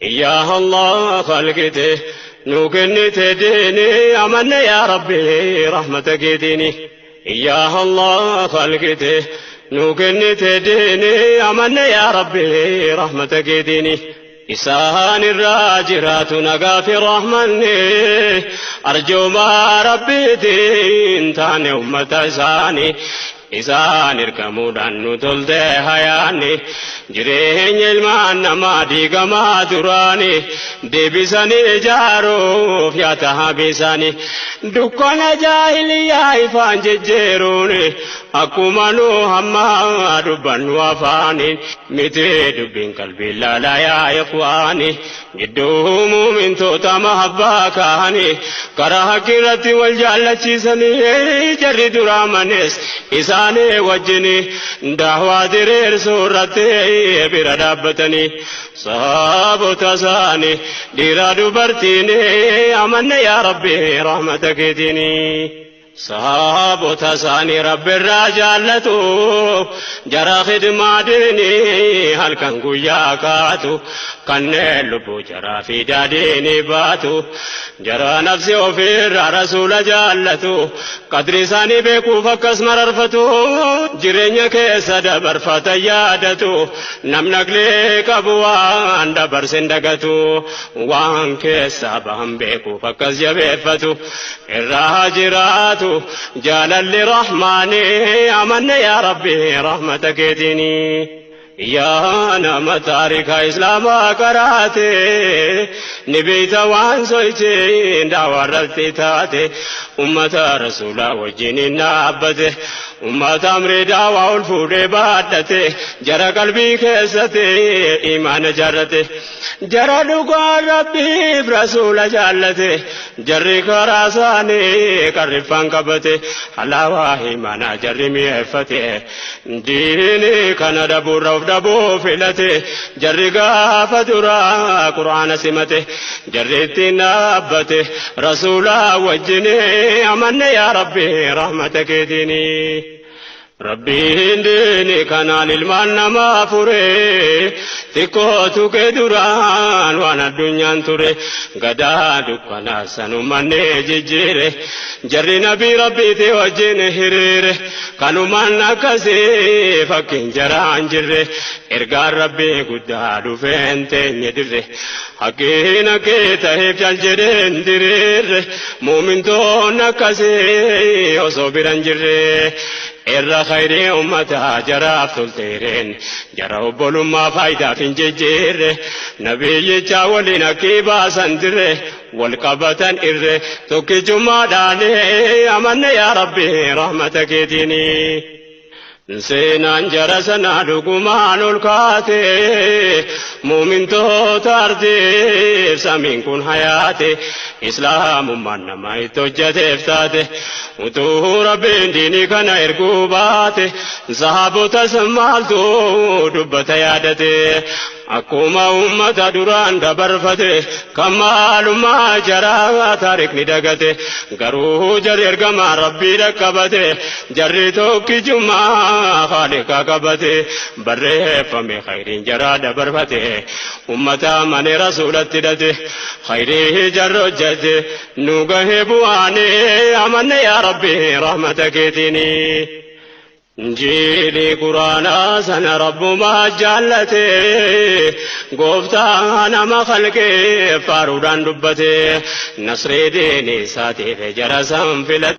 Yaa Allah khalqite nu kennite diini amanne yaa Rabbi rahmata keetiini. Yaa Allah khalqite nu kennite diini amanne yaa Rabbi rahmata keetiini. Isaan irraa jiraatu nagaa fi rahmanni arjoomaa Rabbiitiin taane ummata isaanii. Isaan ergamuudhaan nu tolte hayaanni jireenya ilmaan namaa diigamaa duraani deebisanii ijaaruuf yaata habisaanii dukkana jaahiliyaa ifaan jejjeeruun akkuma nu hamma dubbannu afaaniin miti dubbiin qalbii laalaa yaa ikhwaani gidduu muumintoota mahabbaa kaanii karaa haqqi wal jaallachiisanii jarri duraa manes isaanii wajjini daawaa diriirsuu irratti bira dhaabbatanii sahaabota isaanii dhiira dubartiin amanne yaa Rabbi rahmata keetiini. Sahaabota isaanii Rabbi irraa jaallatu jara khidmaa diinii halkan guyyaa kaatu kanneen lubbuu jaraa fi daadiinii baatu jara nafsi ofiirraa rasuula jaallatu qadri isaanii beekuuf akkas mararfatu jireenya keessa dabarfata yaadatu namni aqlii qabu waan dabarsin dagatu waan keessa bahan beekuuf akkas jabeeffatu irraa jiraatu jaalalli rahmaani amanne yaa Rabbi rahmata keetiini. Yaa nama taarika islaamaa qaraate ni beeyta waan soicheen daawarratti taate ummata rasuulaa wajjin hin dhaabbate ummata amrii daawaa ol fuudhee baadhate jara qalbii keessatti imaana jaarrate jara dhugaa Rabbiif rasuula jaallate jarri karaa isaanii qarriffaan qabate halaawaa imaanaa jarri mi'eeffate diinii kana dhabuurra of dhabuu filate jarri gaafa duraa quraana simate jarri ittiin dhaabbate rasuula wajjin amanne yaa Rabbi rahmata keetiini. Rabbiin diini kanaan ilmaan namaa fure xiqqoo tuqee duraan waan addunyaan ture gadaa dukkanaa sanumannee jijjiire jarri nabii Rabbiiti wajjin hiriire kanumaan akkasii fakkiin jaraan jirre ergaan Rabbii guddaa dhufeen teenye dirre haqqiin haqqii ta'eef cal jedheen diriirre muumintoonni akkasii osoo biran jirre. Irra khayrii ummataa jaraaf tolteereen jara obbolummaa faayidaaf hin jejjeerre nabiyyicha waliin akkii baasan dirre wal qabatan irre tokkichummaadhaan amanne yaa Rabbi rahmata keetiini. Seenaan jara sanaa dhugumaan ol kaate muumintoota ardiif samiin kun hayaate islaamummaan nama itti hojjateef taate utuu Rabbiin diinii kana erguu baate sahaabotas maaltu dubbata yaadate akkuma ummata duraan dabarfate kan maalummaa jaraa taarikni dagate garuu jarri ergamaa Rabbii dhaqqabate jarri tokkichummaa khaaliqa qabate barreeffame khayriin jaraa dabarfate ummata mane rasuulatti hidhate khayrii jarri hojjate nu gahee bu'aane amanne yaa Rabbi rahmata keetiini. Injiilii quraanaa sana Rabbumaa jaallate gooftaa nama khalqee faaruudhaan dubbate nasree diinii isaatiif jara san filate.